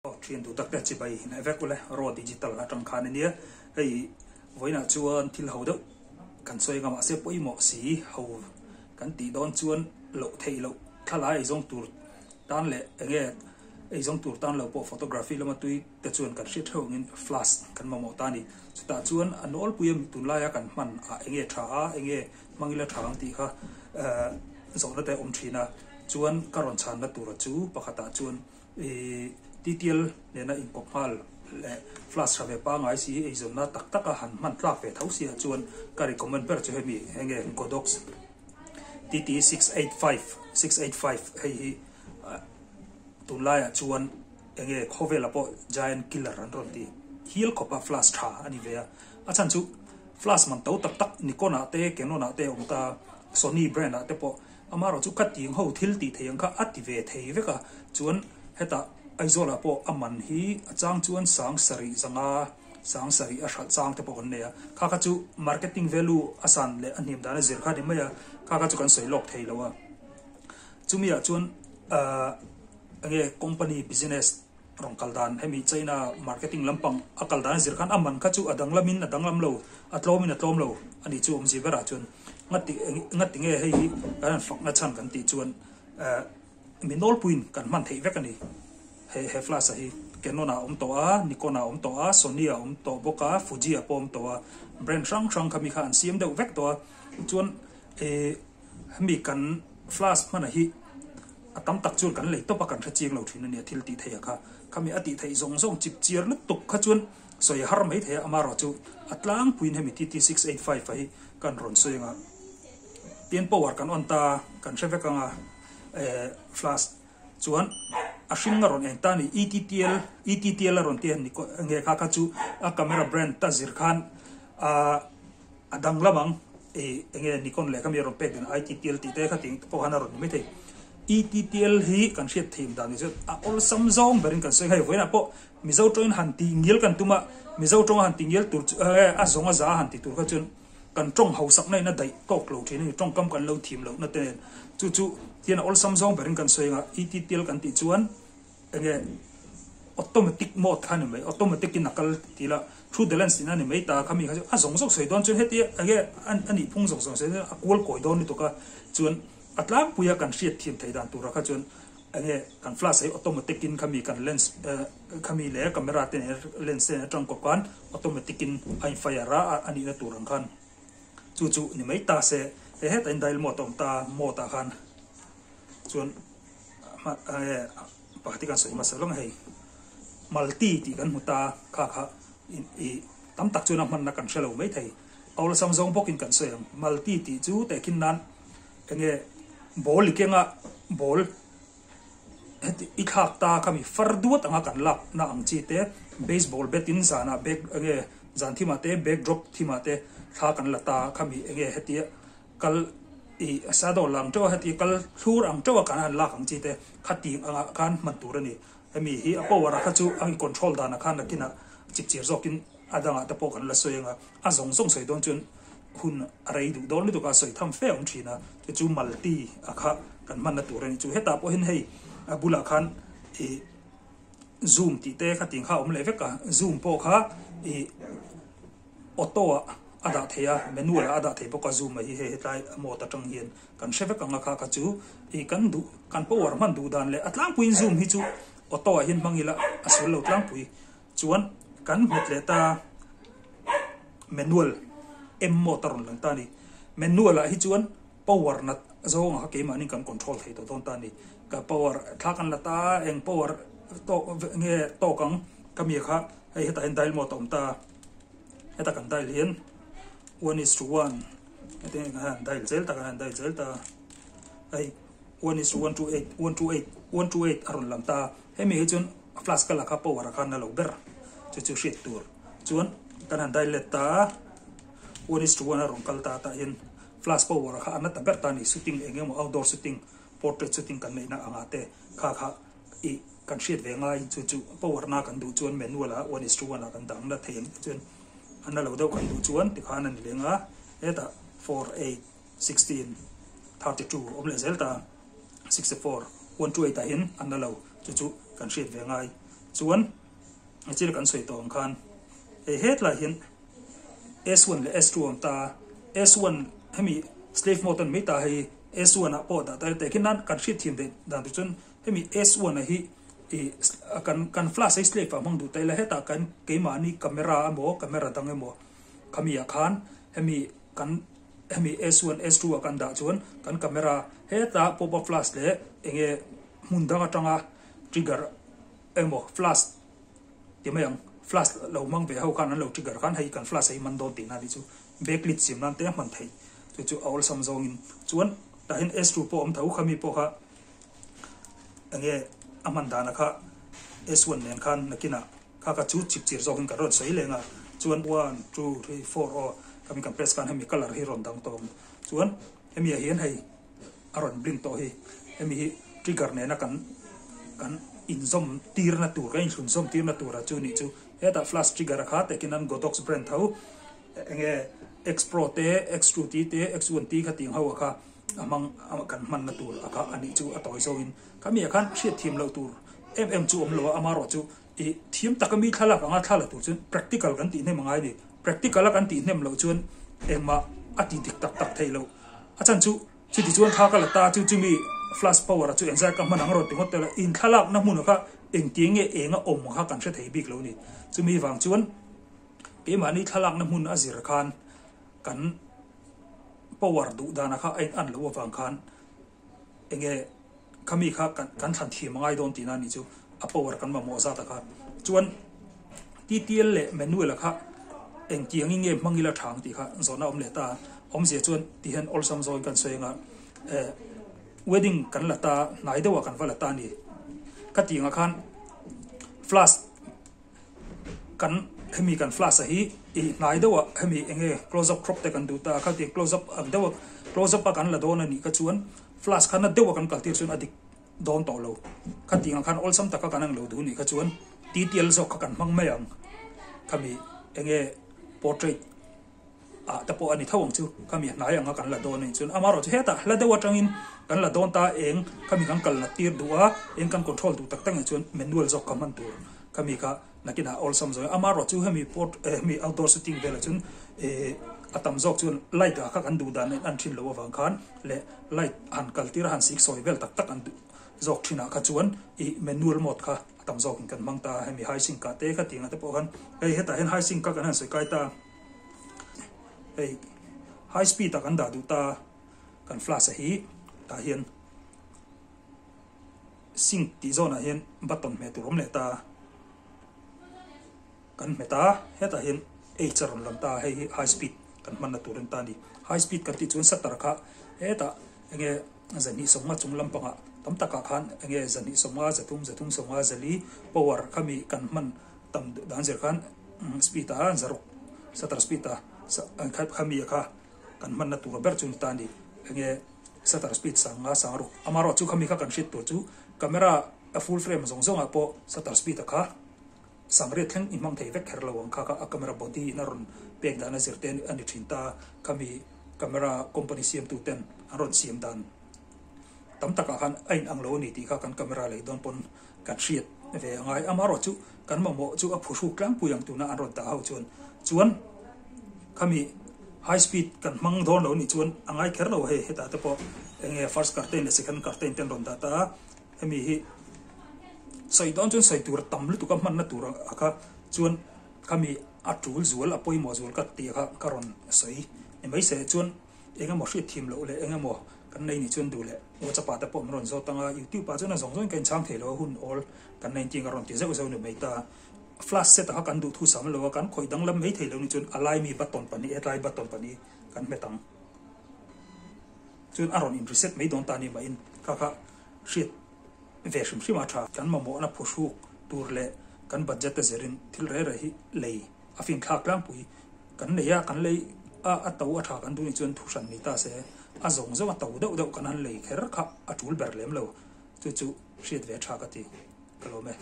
Aw thian duh tak te chibai hnaih vek ule raw digital atang khan ania hei vawiinah chuan thil ho deuh kan sawi anga mahse pawimawh si ho kan tih dawn chuan loh theih loh thlalai eizawng tur tan leh enge eizawng tur tan lo pawh photography lama tui te chuan kan hriat theuh angin flash kan mamawh ta a ni chutah chuan a nawlpui a tunlaia kan hman ah enge tha a enge hmang ila tha ang tih kha zawhna te a awm thin a chuan ka rawn chhanna tura chu pakhatah chuan I TTL nena inkawp nghal leh flash tha ve pangai si eizawnna tak tak a han hman tlak ve tho sia chuan ka recommend ber chu hemi enge Godox TT 685 685 hei hi tunlaiah chuan enge khawvela pawh giant killer an rawn ti hial khawp a flash tha a ni ve a a chhan chu flash man to tak tak Nikon ah te Canon ah te a awm ta Sony brand ah te pawh Amaherawh chu ka ting ho thil tih thei ang kha a ti ve thei vek a, chuan hetah Aizawlah pawh a man hi a chang chuan 7000, 7000 a hralh chang te pawh kan nei a, kha kha chu marketing value a san leh a hniam dan a zir kha a ni mai a, kha kha chu kan sawi lawk thei lo a. Chumi ah chuan ahh enge company business Rawn kal dan, hemi China marketing lampang a kal dan a zir khan a man kha chu a danglamin a danglam lo, a tlawmin a tlawm lo a nih chu awmzia berah chuan ngati ngati nge hei hi kan han fakna chhan kan tih chuan eh mi nawlpuiin kan hman theih vek a ni. He he flash a hi Canon ah a awm tawh a, Nikon ah a awm tawh a, Sony ah a awm tawh bawk a, Fuji ah pawh a awm tawh a, brand hrang hrang kha mi kha an siam deuh vek tawh a, chuan eh hemi kan flash hmana hi A tam tak chuan kan lei tawp a, kan hre chiang lo thin a nia thil tih theih a kha. Khami a tih theih zawng zawng chip chiar lutuk kha chuan sawi a har mai thei a, amaherawh chu a tlangpuiin hemi TT 685 a hi kan rawn sawi ang a. Tin power kan on ta, kan hre vek ang a, eh flash chuan a hring a rawn eng ta a ni, ETTL, ETTL a rawn ti a ni nge kha kha chu a camera brand ta zir khan a A danglam ang, i enge Nikon leh khami a rawn pek dan ITTL tih te kha tih pawh khan a rawn ni maithei. ETTL hi kan hriat theih dan ni chu a awlsam zawng berin kan sawi hei vawiinah pawh Mizo tawngin han tih ngial kan tum a, Mizo tawnga han tih ngial tur chu a zawng a za a han ti tur kha chuan kan tawng hausakna in a daih tawk lo thin a ni, tawngkam kan lo thim lohna te nen chu chu tian a awlsam zawng berin kan sawi ang a, ETTL kan tih chuan Enge automatic mode kha ni mai, automatic in a kal ti la, through the lens tihna ni mai ta kha mi kha chu a zawng zawk sawi dawn chuan heti enge a nih phung zawk zawng sawi dawn a kual kawi dawn lutuk a, chuan a tlangpui a kan hriat thiam theih dan tura kha chuan enge kan flash hi automatic in khami kan lens khami leh camera te nen lens te nen atang kawp khan automatic in a in fire a a nihna tur ang khan chu chu ni mai ta se hei hetah in dial mode a awm ta mode ah khan chuan. Pakhat hi kan sawi hmasa lawng hei multi tih kan hmu ta kha kha i tam tak chuan a hmanna kan hre lo mai thei awlsam zawng bawkin kan sawi ang multi tih chu tehkhin nan enge ball i kenga ball heti i thlak ta kha mi far duat anga kan lak na ang chi te baseball bat in zanah back enge zan thimah te back drop thimah te thla kan la ta kha mi enge hetia Kal i a dawh lang teuh a, heti kal thlur ang teuh a kan han lak ang chi te kha tih angah khan hman tur a ni. Hemi hi a power ah kha chu a in control danah khan nakinah chipchir zawkin a dangah te pawh kan la sawi ang a, a zawng zawng sawi dawn chuan hun a rei duh dawn lutuk a, sawi tham fe a awm thin a, chu chu multi a kha kan hmanna tur a ni. Chu hetah pawhin hei a bulah khan i zoom tih te kha tih kha a awm leh vek a, zoom pawh kha i Auto ah a dah thei a, manual ah a dah thei bawk a, zoom a hi hei hetlai a mode atang hian kan hre vek ang a kha kha chu ih kan duh kan power hman duh dan leh a tlangpuiin zoom hi chu auto ah hian hmang ila a sual lo tlangpui chuan kan hmet leh ta manual M mode a rawn lang ta a ni. Manual ah hi chuan power nat zawng ah kha keimahni kan control thei tawh dawn ta a ni. Ka power thla kan la ta a, eng power tawk nge tawk ang ka mi kha hei hetah hian dial mode a awm ta a. Heta kan dial hian one is to one heti ang hian dial zel ta kan han dial zel ta hei one is to one two eight one two eight one two eight a rawn lang ta hemi hi chuan flash ka la kha power a khan a lo ber chu chu hriat tur chuan kan han dial let ta one is to one a rawn kal ta tah hian flash power kha a na ta ber ta a ni shooting eng emaw outdoor shooting portrait shooting kan neihna anga te kha kha I kan hriat ve ngai chu chu power na kan duh chuan manual ah one is to one ah kan dang na thei ang chuan a na lo deuh kan duh chuan tikhan a ni leng a hetah 4 8 16 32 awm leh zel ta 64 1 2 8 ah hian a na lo chu chu kan hriat ve ngai. Chuan thil kan sawi tawh ang khan hei hetlai hian S1 leh S2 a awm ta a, S1 hemi slave mode a ni mai ta hei S1 ah pawh dah ta ila tehkhin nan kan hriatthiam theih dan tur chuan hemi S1 a hi ih kan kan flash hi slave ah hmang duh ta ila hetah kan keimahni camera emaw camera dang emaw khami ah khan hemi kan hemi S1 S2 ah kan dah chuan kan camera hetah pop up flash leh enge hmun dang atanga trigger emaw flash ti mai ang flash lo hmang ve ho khan an lo trigger khan hei kan flash a hi man dawn tihna a nih chu backlit siam nan te a hman theih chu chu a awlsam zawngin chuan tah hian S2 pawh a awm tho khami pawh kha enge a hman dana kha S1 nen khan nakinah kha kha chu chip chir zawkin kan rawn sawi leng a chuan one two three four aw khami kan press khan hemi colour hi rawn dang tawh ang chuan hemi ah hian hei a rawn blink tawh hi hemi hi trigger nena kan kan inzawm tirna tur kan inthlunzawm tirna tura chu nih chu hetah flash trigger a kha takin an Godox brand tho enge X Pro te X two T te X one T kha tih ang ho a kha a hmang kan hmanna tur a kha a nih chu a tawi zawngin khami ah khan hriatthiam loh tur em em chu awm lo a amaherawh chu ih thiam taka mi thlalak anga thla la tur chuan practical kan tih hnem a ngai a ni practical a kan tih hnem loh chuan engmah a ti dik tak tak theih loh a chan chu chuti chuan thla ka la ta chu chumi flash power a chu engzai ka hman ang rawn ti ngawt tel a inthlalakna hmun kha engtiang nge eng a awm kha kan hre thei bik lo a ni chumi vang chuan keimahni thlalakna hmun a zir khan kan power duh dana kha a in an loh avang khan enge khami kha kan kan thlan thiam a ngai dawn tihna a nih chu a power kan mamawh zat a kha chuan TTL leh manual a kha engtiangin nge hmang ila tha ang tih kha zawhna awm leh ta a awmzia chuan ti hian awlsam zawngin kan sawi anga eh wedding kan la ta hnai deuh ah kan va la ta a ni ka tih angah khan flash Kan hemi kan flash a hi ih hnai deuh ah hemi enge close up crop te kan duh ta a kha ti close up ang deuh a close up a kan la dawn a nih kha chuan flash kha na deuh a kan kal tir chuan a dik dawn tawh lo kha tih ang khan awlsam taka kan ang lo duh nih kha chuan TTL zawk kha kan hmang mai ang khami enge portrait ah te pawh a ni tho ang chu khami hnai anga kan la dawn a nih chuan amaherawhchu hetah hla deuh atangin kan la dawn ta eng khami kan kal nat tir duh a eng kan control duh tak tak nih chuan manual zawk kha hman tur khami kha nakinah awlsam zawng amaherawhchu hemi port eh hemi outdoor shooting velah chuan eh a tam zawk chuan light ah kha kan duh dan an thin loh avang khan leh light han kal tir a han sik sawi vel tak tak an duh zawk thinah kha chuan ih manual mode kha a tam zawkin kan hmang ta a hemi high sink ah te kha tih angah te pawh khan hei hetah hian high sink kha kan han sawi kai ta a. Hei high speed ah kan dah duh ta kan flash a hi tah hian sink tih zawnah hian button hmeh tur awm leh ta kan hmet a hetah hian H a rawn lang ta hei hi high speed kan hmanna tur a ni ta a ni high speed kan tih chuan shutter kha hetah enge zahnih sawmnga chung lampangah tam takah khan enge zahnih sawmnga zathum zathum sawmnga zali power khami kan hman tam dan zir khan speed a zaruk shutter speed a khami a kha kan hmanna tur ber chu ni ta a ni enge shutter speed sanga sangruk amaherawh chu khami kha kan hriat tur chu camera a full frame zawng zawngah pawh shutter speed a kha sangriat thleng i hmang thei vek kher lo ang kha kha a camera body in a rawn pek dan a zir te a ni thin ta khami camera company siamtu ten an rawn siam dan tam takah khan a inang lo a ni tih kha kan camera lei dawn pawn Kan hriat ve a ngai. Amaherawh chu kan mamawh chu a phuhruk tlangpui ang tuna an rawn dah ho chuan chuan khami high speed kan hmang dawn lo nih chuan a ngai kher lo hei hetah te pawh enge first curtain leh second curtain te an rawn dah ta a hemi hi sawi dawn chuan sawi tur tam lutuk a hmanna tur a kha chuan khami a tul zual a pawimawh zual ka tih kha ka rawn sawi ni mai se chuan Engemaw hriat thim loh leh engemaw kan nei nih chuan duh leh WhatsApp ah te pawh min rawn zawt ang a, YouTube ah chuan a zawng zawngin ka inchhang thei lo a, hun awl kan nei inti ang a rawn ti zeuh zeuh ni mai ta. Flash set a kha kan duh thu sam lo a, kan khawih danglam mai thei lo nih chuan a laimi button pahnih hetlai button pahnih kan hmet ang chuan a rawn in reset mai dawn ta ni mahin kha kha hriat ve hrim hrim a tha. Kan mamawhna phuhruk tur leh kan budget a zirin thil reh reh hi lei a finthlak tlangpui Kan nei a, kan lei a, a to a tha kan duh nih chuan thu hran ni ta se, a zawng zawng a to deuh deuh kan han lei kher kha a tul ber lem lo, chu chu hriat ve a tha ka ti, ka lawm e.